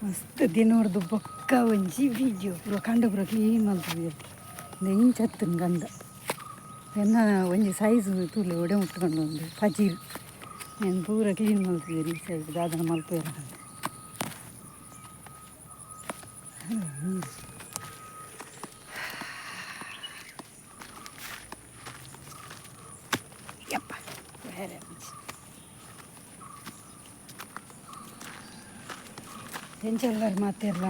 ಮಸ್ತ್ ದಿನೊಡ್ದು ಬೊಕ್ಕ ಒಂಜಿ ವೀಡಿಯೋ ಪೂರ ಕಂಡ ಪೂರ ಕ್ಲೀನ್ ಮಲ್ತುದೆರ್. ಇಂಚತ್ತುಂಡು ಕಂಡ. ಎನ್ನ ಒಂಜಿ ಸೈಜ್ ತೂಲೆ ಒಡೆ ಮುಟ್ಕೊಂಡು ಉಂಡು ಪಜೀರ್. ಏನು ಪೂರ ಕ್ಲೀನ್ ಮಲ್ತುದೆರ್ ಈ ಸೈಡ್ ದಾದನ ಮಲ್ಪುವೆರ್. ಯಪ್ಪ ಬೇರೆ. ಎಂಚೆಲ್ಲರ್ ಮಾತೆರ್ಲ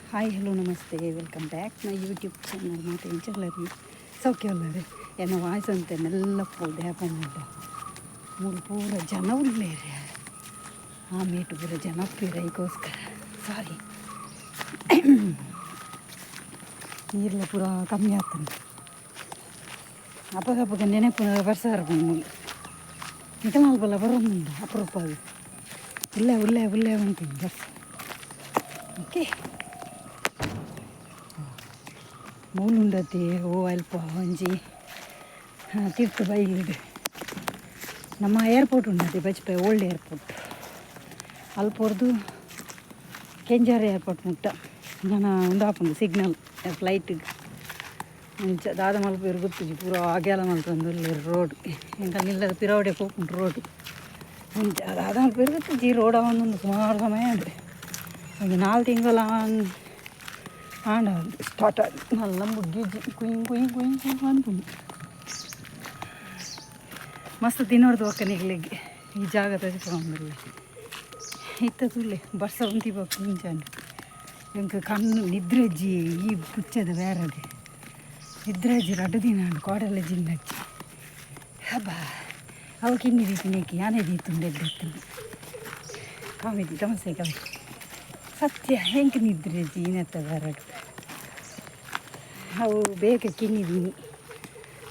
hi, hello, namaste, welcome back my YouTube channel. ಮಾತೆ ಎಂಚೆಲ್ಲರಿ? ಸೌಖ್ಯ ಉಲ್ಲರು? ಎನ್ನ ವಾಯ್ಸ್ ಅಂತೆ ಮೆಲ್ಲ ಪೋದೆ ಪಂಡ ಮೂಲು ಪೂರ ಜನ ಉಲ್ಲೇರು. ಆ ಮೇಟು ಪೂರ ಜನ ಉಪ್ಪೇರು, ಐಕೋಸ್ಕರ ಸಾರಿ. ನೀರ್ಲ ಪೂರ ಕಮ್ಮಿ ಆಗ್ತದೆ. ಅಪಗ ಅಪಗ ನೆನಪು ಬರ್ಸ ಬರ್ಪುಂಡು. ಮೂಲು ನಿಕಲ್ನ ಬರೋದುಂಡು ಅಪರೂಪ. ಅದು ಉಲ್ಲೆ ಉಲ್ಲೆ ಉಲ್ಲೆ ಉಂಟು ಬರ್ಸ. ಓಕೆ, ಮೂಲುಂಡತಿ. ಓ ಅಲ್ಪ ಒಂಜಿ ತಿರ್ತು ಬೈಲಿಡ್ ನಮ್ಮ ಏರ್ಪೋರ್ಟ್ ಉಂಡತಿ, ಬಜ್ಪೆ ಓಲ್ಡ್ ಏರ್ಪೋರ್ಟ್. ಅಲ್ಪೊರ್ದು ಕೆಂಜಾರು ಏರ್ಪೋರ್ಟ್ ಮುಟ್ಟ ನನ ಉಂದಾಪುಂಡು ಸಿಗ್ನಲ್ ಫ್ಲೈಟಿಗೆ. ಅಂಚ ದಾದ ಮಲ್ಪುವೆರ್ ಗೊತ್ತುಜಿ, ಪೂರ ಅಗೆಲ ಮಲ್ತೊಂದು ರೋಡ್. ಎಂಕಲ್ನ ಇಲ್ಲದ ಪಿರವಡೆ ಪೋಪುಂಡು ರೋಡ್. ಅಂಚ ದಾದ ಮಲ್ಪುವೆರ್ ಗೊತ್ತುಜಿ. ರೋಡ್ ಆವೊಂದುಂಡು ಸುಮಾರು ಸಮಯ ಆಂಡ್. ಒಂಜಿ 4 ತಿಂಗಳು ಆಂಡ ಸ್ಟಾರ್ಟ್ ಆದ್. ಮಲ್ಲ ಮುಗ್ಗಿಜ್ಜಿ, ಕುಯ್ ಕುಯ್ ಕುಯ್ ಕುಯ್ ಪನ್ಪುಂಡು. ಮಸ್ತ್ ದಿನೊಡ್ದು ಬೊಕ್ಕ ನಿಕ್ಲೆಗ್ ಈ ಜಾಗ ತೋಜಿಪಾವೊಂದುಲ್ಲೆ. ಇತ್ತೆ ತೂಲೆ, ಬರ್ಸ ಉಂತಿ ಬೊಕ್ಕ ಇಂಚಾಂಡ್. ಎಂಕ್ ಕಣ್ಣು ನಿದ್ರೆಜ್ಜಿ. ಈ ಪುಚ್ಚೆದ ಬೇರಡ್ ನಿದ್ರೆಜ್ಜಿ. 2 ದಿನ ಆಂಡ್ ಕೋಡೆಲ ಜಿನ್ನಜ್ಜಿ. ಹಬ್ಬ ಅವು ಕಿನ್ನಿ ದೀತಿನೇಕಿ ಯಾನೇ ದೀತುಂಡು ಎಡ್ಡೆತ್ತುಂಡು. ಕಾಮಿಡಿ ತಮಸೆ ಕವಿ ಸತ್ಯ. ಎಂಕ್ ನಿದ್ರೆಜ್ಜಿ ನೆತ್ತ ಬೇರಡ್. ಅವು ಬೇಗ ಕಿನ್ನಿ ದೀನಿ.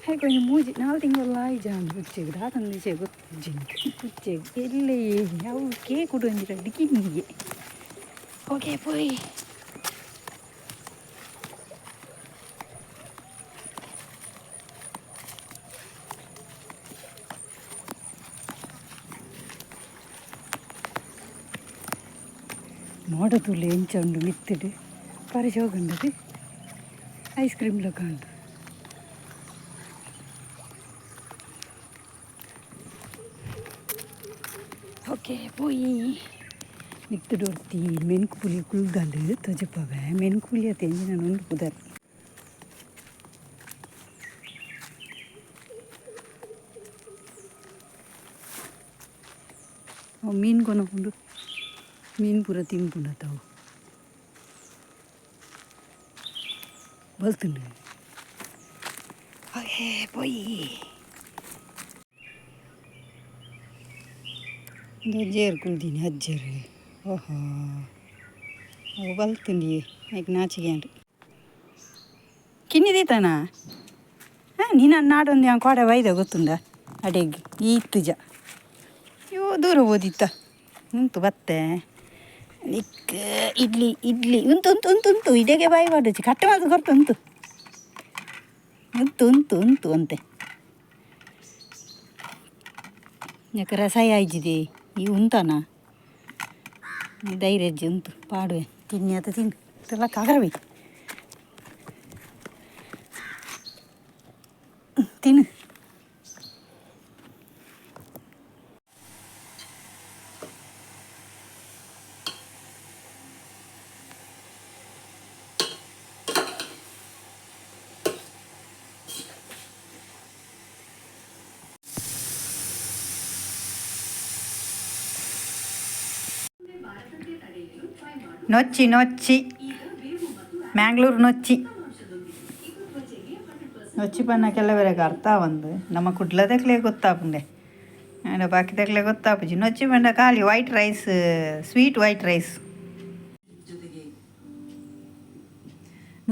ಹಾಗೆ ಒಂಜಿ 3-4 ತಿಂಗಳೆಲ್ಲ ಆಯ್ಜಾಂಡ್ ಪುಚ್ಚೆಗ್. ದಾದಂದು ವಿಷಯ ಗೊತ್ತಿಜ್ಜಿ ಪುಚ್ಚೆಗ್. ಎಲ್ಲೆ ಅವು ಕೇಕುಡು ಒಂಜಿ ರಡ್ಡ್ ಕಿನ್ನಿಗೆ. ಓಕೆ, ಪೋಯಿ. ಮೋಡ ತೂಲೆ ಎಂಚ ಉಂಡು ಮಿತ್ತುಡು. ಬಾರಿ ಶೋಕುಂಡದು. ಐಸ್ ಕ್ರೀಮ್ ಲಕ ಉಂಡು. ಓಕೆ, ಪೋಯಿ. ಮಿತ್ತುಡು ಒರ್ತಿ ಮೆನ್ಕು ಪುಲಿ ಕುಲ್ದಾಲ್, ತೋಜಪಾವೆ. ಮೆನ್ಕು ಪುಲಿ ಅತ್ತೆ, ಎಂಚಿನ ಉಂಡು ಪುದರ್. ಅವು ಮೀನು ಕೊನಪುಂಡು, ಮೀನು ಪೂರ ತಿನ್ಪುಂಡು ಅತ್ತ ಅವು. ಬಲ್ತುಂಡು. ಓಕೆ, ಪೋಯಿ. ಉಂದು ಅಜ್ಜೆರ್ ಕುಲ್ದಿನಿ ಅಜ್ಜೆರ್. ಓಹೋ, ಅವು ಬಲ್ತುಂಡಿಯೇ, ಐಕ್ ನಾಚಿಗೆ ಆಂಡ್. ಕಿನ್ನಿ ದೀತನ ಹಾಂ ನೀನು ನಾಡೊಂದು ಯಾನ್ ಕೋಡೆ ಬೈದ ಗೊತ್ತುಂಡ ಅಡೆಗ್. ಈತುಜ ಅಯ್ಯೋ, ದೂರ ಓದಿತ್ತ ಉಂತು ಬತ್ತೆ. ನಿಕ್ ಇಡ್ಲಿ ಇಡ್ಲಿ ಉಂತು ಉಂತು ಉಂತು ಉಂತು. ಇಡೆಗೆ ಬಾಯಿ ಪಾಡುಚಿ ಕಟ್ಟೆ ಮಾತ ಕೊರ್ತು. ಉಂತು ಉಂತು ಉಂತು ಉಂತು ಅಂತೆ. ಯಾಕೆ ರಸಾಯ ಆಯ್ಜಿದೆ ಈ ಉಂತಾನ ಧೈರ್ಯಜ್ಜಿ. ಉಂತು ಪಾಡುವೆ. ತಿನ್ನಿ ಆತ, ತಿನ್ನು. ಇದೆಲ್ಲ ಕಾಗರವಿ ತಿನ್ನು. ನೊಚ್ಚಿ ನೊಚ್ಚಿ, ಮ್ಯಾಂಗ್ಳೂರು ನೊಚ್ಚಿ. ನೊಚ್ಚಿ ಪನ್ನ ಕೆಲವರೆಗೆ ಅರ್ಥ ಒಂದು. ನಮ್ಮ ಕುಡ್ಲದಕ್ಲೆ ಗೊತ್ತಾಪುಂಡೆ ಆಂಡ ಬಾಕಿದಕ್ಲೆ ಗೊತ್ತಾಪುಜಿ. ನೊಚ್ಚಿ ಪಂಡ ಖಾಲಿ white rice, sweet white rice.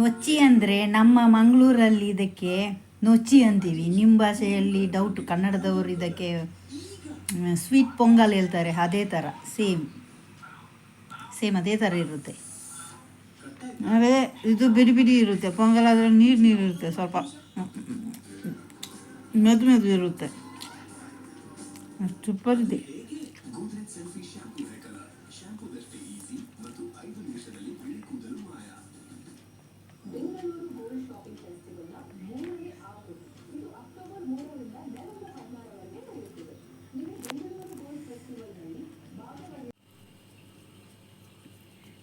ನೊಚ್ಚಿ ಅಂದರೆ ನಮ್ಮ ಮಂಗಳೂರಲ್ಲಿ ಇದಕ್ಕೆ ನೊಚ್ಚಿ ಅಂತೀವಿ. ನಿಮ್ಮ ಭಾಷೆಯಲ್ಲಿ ಡೌಟ್. ಕನ್ನಡದವರು ಇದಕ್ಕೆ ಸ್ವೀಟ್ ಪೊಂಗಲ್ ಹೇಳ್ತಾರೆ. ಅದೇ ಥರ, ಸೇಮ್ ಸೇಮ್ ಅದೇ ಥರ ಇರುತ್ತೆ. ಅದೇ, ಇದು ಬಿಡಿ ಬಿಡಿ ಇರುತ್ತೆ. ಪೊಂಗಲ್ ಆದರೆ ನೀರು ನೀರು ಇರುತ್ತೆ, ಸ್ವಲ್ಪ ಮೆದು ಮೆದು ಇರುತ್ತೆ. ಸೂಪರ್ ಇದೆ.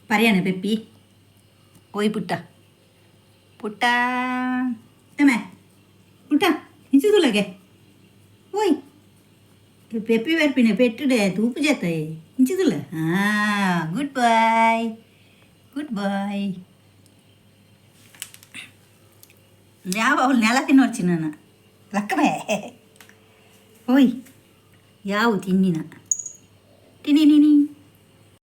ಪರ್ಯಾಣ ಪೆಪ್ಪಿ. ಓಯ್ ಪುಟ್ಟ ಪುಟ್ಟ, ತಮೆ ಪುಟ್ಟ, ಇಂಚು ತುಲಗೆ. ಓಯ್ ಪೆಪ್ಪಿ ಬರ್ಪಿನ ಪೆಟ್ಟುಡೆ ತೂಪು ಜೇತಾಯಿ. ಇಂಚು ತುಲ. ಹಾಂ, ಗುಡ್ ಬಾಯ್, ಗುಡ್ ಬಾಯ್. ಯಾವ ಅವಳು ನೆಲ ತಿನ್ನೋರ್ಚಿ ನಾನು ಲಕ್ಕಮೇ. ಓಯ್, ಯಾವ ತಿನ್ನಿನ ತಿನ್ನಿ ನೀನಿ.